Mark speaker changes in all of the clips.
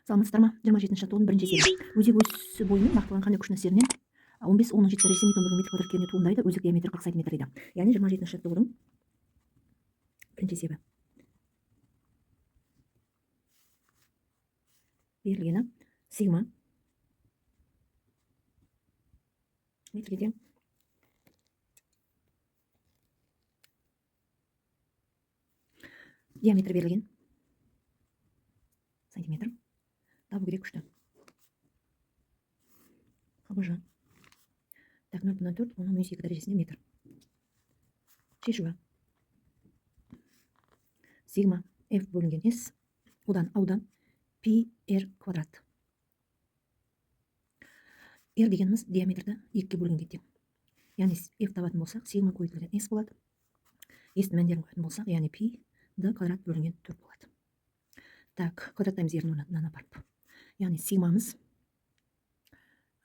Speaker 1: Саламатсыздар ма? 27 жаттығудың бірінші есебі. Өзек өсі бойымен нақтыланған қандай күштің әсерінен 15-10-ның 7 дәрежесі ньютон бөлінген метр квадрат кернеу туындайды. Өзек диаметрі 40 сантиметр дейді. Яғни 27 жаттығудың бірінші есебі. Берілгені сигма метрге тең диаметрі берілген сантиметр. Табу керек күшті. ХБЖ. Так, 0,4 оның минус 2 дәрежесінде метр. Шешуі. Сигма F бөлінген S, одан аудан пи R квадрат. R дегеніміз диаметрді 2-ге бөлгенге тең. Яғни F табатын болсақ, сигма көбейтілген S болады. S-дің мәндерін қоятын болсақ, яғни пи D квадрат бөлінген 4 болады. Так, квадраттаймыз R-дің орнына апарып. Яғни сигмамыз,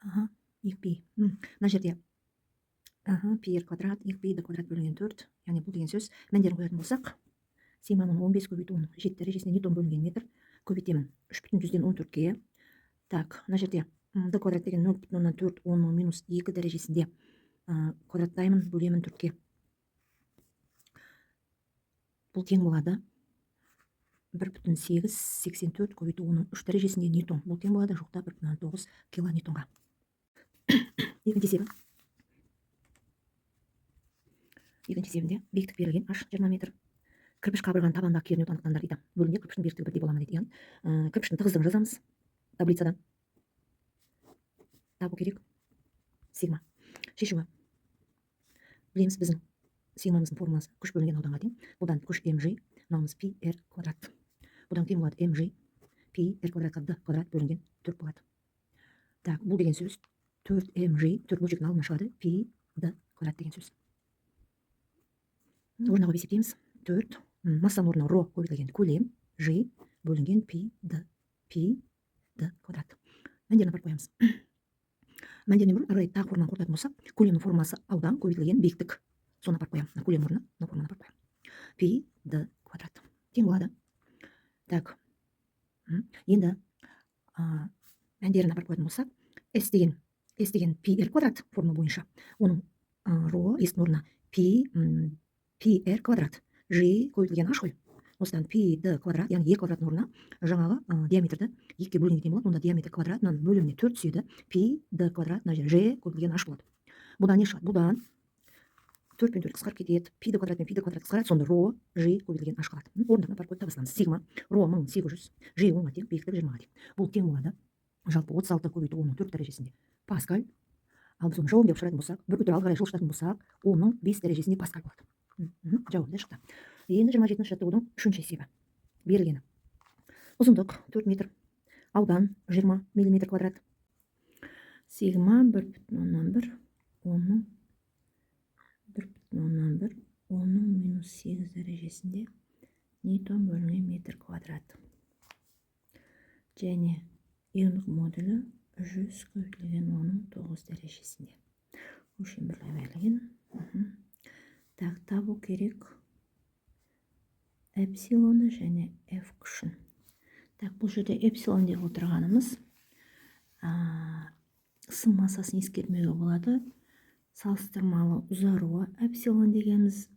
Speaker 1: 2 пи. Мына жерде, пи R квадрат, 2 пи D квадрат бөлінген 4. Яғни бұл деген сөз, мәндерін қоятын болсақ, сигманың 15 көбейту 10 7 дәрежесінде ньютон бөлінген метр көбейтемін 3,14-ке. Так, мына жерде D квадрат деген 0,4 10 минус 2 дәрежесінде квадраттаймын, бөлемін 4-ке. Бұл тең болады 1,884 көбейту 10-ның 3 дәрежесінде ньютон. Бұл тең болады жоқта 1,9 килоньютонға. Екінші есебі. Екінші есебінде биіктік берілген h 20 метр. Кірпіш қабырғаның табанындағы кернеуді анықтаңдар дейді. Бөлімде кірпіштің биіктігі бірдей бола ма дейді. Яғни, кірпіштің тығыздығын жазамыз таблицадан. Табу керек сигма. Шешуі. Білеміз, біздің сигмамыздың формуласы күш бөлінген ауданға тең. Бұдан күш mg, мынауымыз пи r квадрат. Бұдан тең болады mg пи r квадратқа d квадрат бөлінген 4 болады. Так, бұл деген сөз 4 mg, 4 бөлшектің алдына шығады, пи d квадрат деген сөз. Орнына қойып есептейміз. 4, массаның орнына ро көбейтілген көлем, g бөлінген пи d, пи d квадрат. Мәндерін апарып қоямыз. Мәндерінен бұрын ары қарай тағы форманы қорытатын болсақ, көлемнің формасы аудан көбейтілген биіктік. Соны апарып қоямын. Мына көлем орнына, мына форманы апарып қоямын. Пи d квадрат тең болады. Так. Енді, мәндерін апарып қоятын болсақ, S деген пи r квадрат формула бойынша. Оның, ро S-дің орнына пи r квадрат, g көбейтілген h қой. Осыдан пи d квадрат, яғни e квадраттың орнына жаңағы, диаметрді 2-ге бөлгенге тең болады. Онда диаметр квадрат, мынаның бөліміне 4 түседі. Пи d квадрат, мына жерде g көбейтілген h болады. Бұдан не шығады? Бұдан 4 пен 4 қысқарып кетеді. Пи d квадрат пен пи d квадрат қысқарады. Сонда ро g көбейтілген h қалады. Орындығына апарып қойып таба саламыз. Сигма ро 1800, g 10-ға тең, биіктігі 20-ға тең. Бұл тең болады. Жалпы 36 көбейту 10-ның 4 дәрежесінде паскаль. Ал біз оны жауап деп шығаратын болсақ, бір үтір алға қарай жылжытатын болсақ, 10-ның 5 дәрежесінде паскаль болады. Жауабы да шықты. Енді 27 жаттығудың үшінші есебі. Берілгені. Ұзындық 4 метр, аудан 20 миллиметр квадрат. Сигма 1,1, оның 1,1, оның минус 8 дәрежесінде ньютон бөлінген метр квадрат. Және иондық модулі 100 көбейтілген 10-ның 9 дәрежесінде. Өлшем бірлігі берілген. Так, табу керек эпсилоны және F күшін. Так, бұл жерде эпсилон деп отырғанымыз, сым массасын ескермеуге болады. Салыстырмалы ұзаруы эпсилон дегеніміз,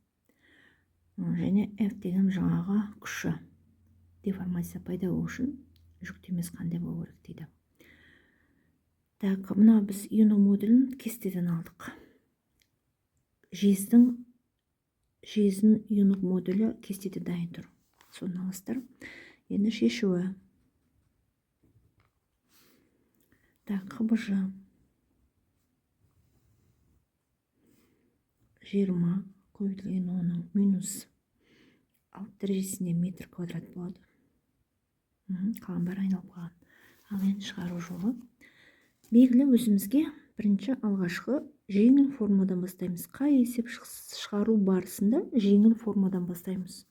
Speaker 1: және F деген жаңағы күші. Деформация пайда болу үшін жүктемесі қандай болу керек дейді. Так, мына біз иондық модулін кестеден алдық. Жездің иондық модулі кестеде дайын тұр. Соны аласыздар. Енді шешуі. Так, ХБЖ 20 көбейтілген 10-ның минус 6 дәрежесінде метр квадрат болады. Қалған бәрі айналып қалған. Ал енді шығару жолы. Белгілі өзімізге бірінші алғашқы жеңіл формадан бастаймыз. Қай есеп шығару барысында жеңіл формадан бастаймыз.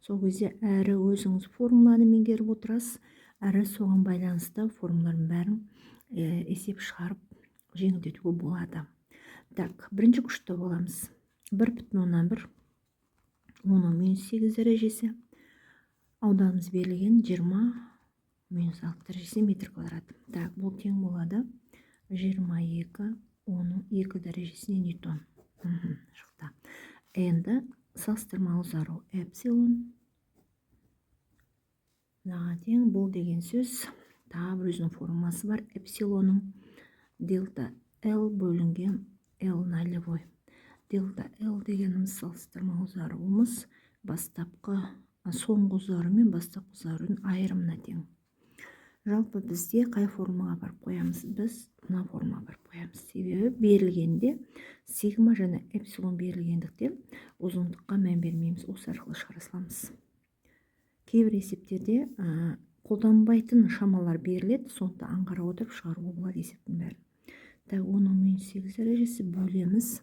Speaker 1: Сол кезде әрі өзіңіз формуланы меңгеріп отырасыз, әрі соған байланысты формуланың бәрін, есеп шығарып жеңілдетуге болады. Так, бірінші күшті тауып аламыз. 1,1, 10-ның минус 8 дәрежесі. Ауданымыз берілген 20 минус 6 дәрежесіне метр квадрат. Так, бұл тең болады 22 оның 2 дәрежесіне ньютон. Шықты. Енді салыстырмалы ұзару эпсилон мынаға тең. Бұл деген сөз тағы бір өзінің формуласы бар. Эпсилонның дельта L бөлінген L нолевой. Дельта L дегеніміз салыстырмалы ұзаруымыз бастапқы соңғы ұзару мен бастапқы ұзарудың айырымына тең. Жалпы бізде қай формаға барып қоямыз? Біз мына формаға барып қоямыз. Себебі берілгенде сигма және эпсилон берілгендіктен ұзындыққа мән бермейміз. Осы арқылы шығара саламыз. Кейбір есептерде қолданбайтын шамалар беріледі, сондықтан аңғара отырып шығаруға болады есептің бәрін. Так, оның минус 8 дәрежесі бөлеміз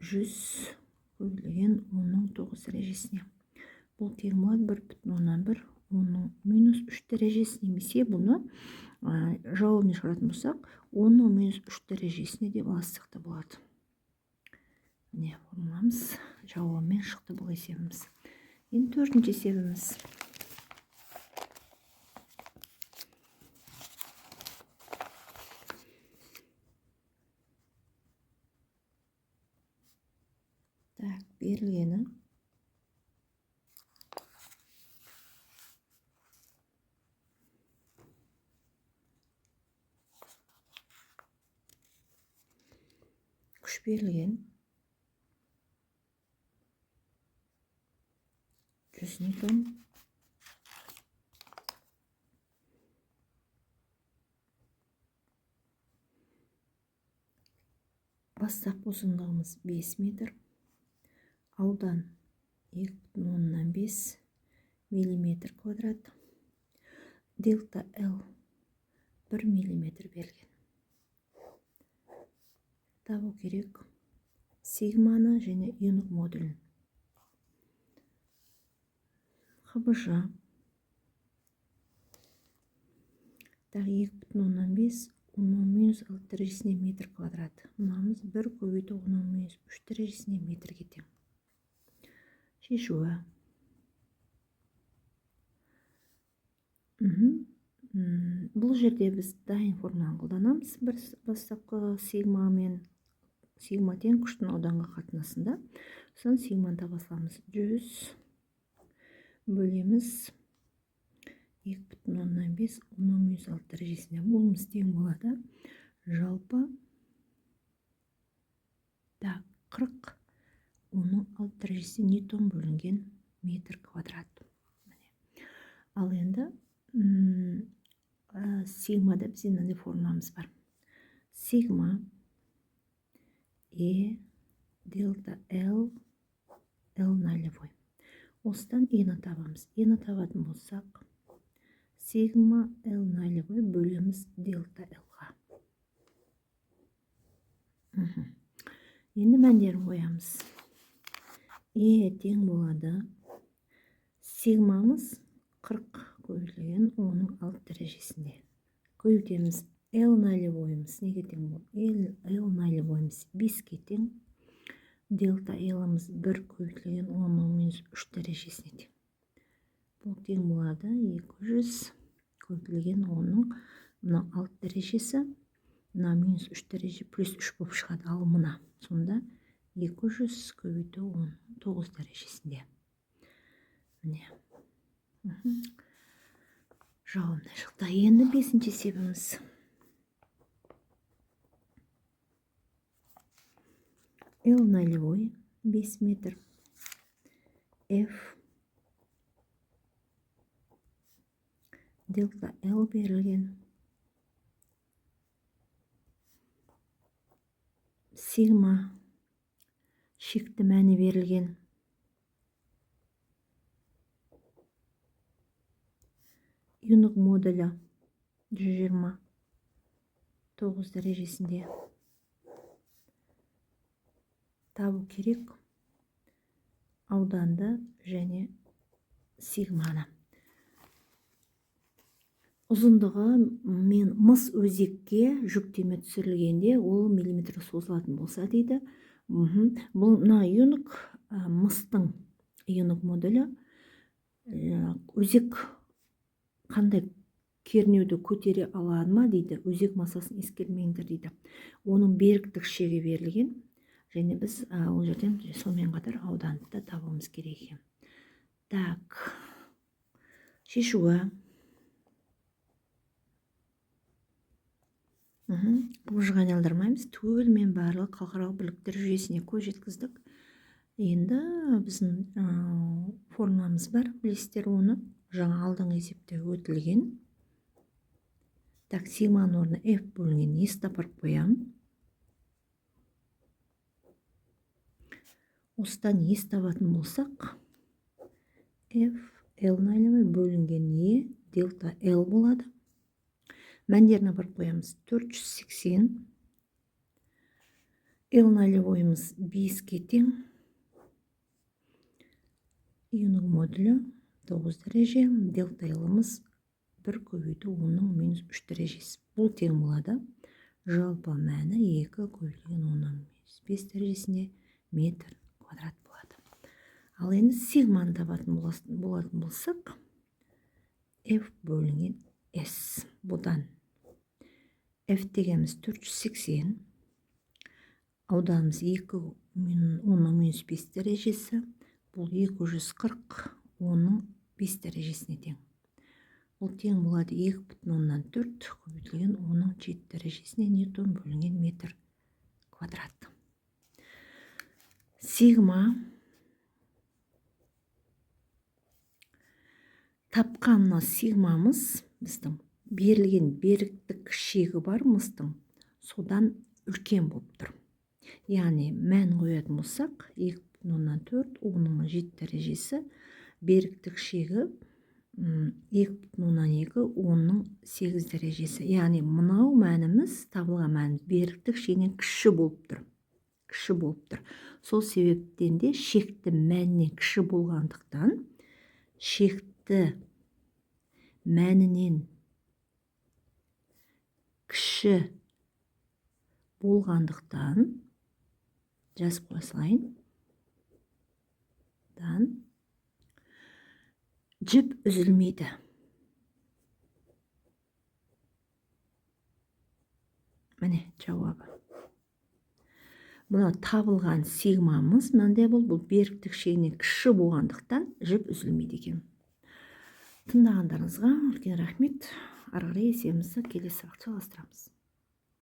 Speaker 1: 100 көбейтілген 10-ның 9 дәрежесіне. Бұл тең болады 1,1 оның минус 3 дәрежесі, немесе бұны жауабын шығаратын болсақ, оның минус 3 дәрежесіне деп алсақ та болады. Міне формуламыз жауабымен шықты бұл есебіміз. Енді төртінші есебіміз. Так, берілгені күш берілген 100 ньютон, бастапқы ұзындығымыз 5 метр, аудан 2,5 миллиметр квадрат, дельта L 1 миллиметр берілген. Табу керек сигманы және Юнг модулін. ХБЖ тағы 2,5 оның минус 6 дәрежесіне метр квадрат. Мынамыз 1 көбейту оның минус 3 дәрежесіне метрге тең. Шешуі. Бұл жерде біз дайын формуланы қолданамыз. Бір бастапқы сигма мен сигма тең күштің ауданға қатынасында. Сосын сигманы таба саламыз. 100 бөлеміз 2,5 оның минус 6 дәрежесіне. Бұнымыз тең болады. Жалпы так 40 оның 6 дәрежесі ньютон бөлінген метр квадрат. Міне. Ал енді сигмада бізде мынандай формуламыз бар. Сигма Е дельта L, L нолевой. Осыдан Е-ні табамыз. Е-ні табатын болсақ, сигма L нолевой бөлеміз дельта L-ға. Енді мәндерін қоямыз. Е тең болады. Сигмамыз 40 көбейтілген оның 6 дәрежесінде. Көбейтеміз. L нолевойымыз неге тең болады? L нолевойымыз 5-ке тең. Дельта L-іміз 1 көбейтілген оның минус 3 дәрежесіне тең. Бұл тең болады 200 көбейтілген оның мына 6 дәрежесі, мына минус 3 дәреже плюс 3 болып шығады, ал мына. Сонда 200 көбейту 9 дәрежесінде. Міне. Жауабына шықты. Енді 5-ші есебіміз. L нолевой 5 метр, F дельта L берілген, сигма шекті мәні берілген, Юнг модулі 129 дәрежесінде. Табу керек ауданды және сигманы. Ұзындығы мен мыс өзекке жүктеме түсірілгенде ол миллиметр созылатын болса дейді. Бұл мына Юнг, мыстың Юнг модулі, өзек қандай Кернеуді көтере алады ма дейді, өзек массасын ескермеңдер дейді. Оның беріктік шегі берілген, және біз ол жерден сонымен қатар ауданды да табуымыз керек екен. Так, шешуі. Құбыжық айналдырмаймыз, түгелімен барлық халықаралық бірліктер жүйесіне көз жеткіздік. Енді біздің формуламыз бар, білесіздер оны, жаңа алдыңғы есепте өтілген. Так, сигманың орнына F бөлінген S апарып қоямын. Осыдан S табатын болсақ, F L-ны айламай бөлінген E дельта L болады. Мәндерін апарып қоямыз 480. L нолевойымыз 5-ке тең. Ионың модулі 9 дәреже, дельта L-ымыз 1 көбейту 10-ның минус 3 дәрежесі. Бұл тең болады. Жалпы мәні 2 көбейтілген 10-ның минус 5 дәрежесінде метр квадрат болады. Ал енді сигманы табатын болатын болсақ, F бөлінген S. Бұдан F дегеніміз 480, ауданымыз 2 10-ның минус 5 дәрежесі, бұл 240 10-ның 5 дәрежесіне тең. Бұл тең болады 2,4 көбейтілген 10-ның 7 дәрежесіне ньютон бөлінген метр квадрат. Сигма тапқан мына сигмамыз біздің берілген беріктік шегі бар мыстың, содан үлкен болып тұр. Яғни мән қоятын болсақ, 2,4 10-ның 7 дәрежесі, беріктік шегі 2,2 10-ның 8 дәрежесі. Яғни мынау мәніміз, табылған мәніміз беріктік шегінен кіші болып тұр. Кіші болып тұр. Сол себептен де шекті мәнінен кіші болғандықтан, шекті мәнінен кіші болғандықтан, жазып қоя салайын, жіп үзілмейді. Міне жауабы. Мына табылған сигмамыз мынандай болды. Бұл беріктік шегінен кіші болғандықтан жіп үзілмейді екен. Тыңдағандарыңызға үлкен рахмет. Ары қарай есебімізді келесі сабақта жалғастырамыз.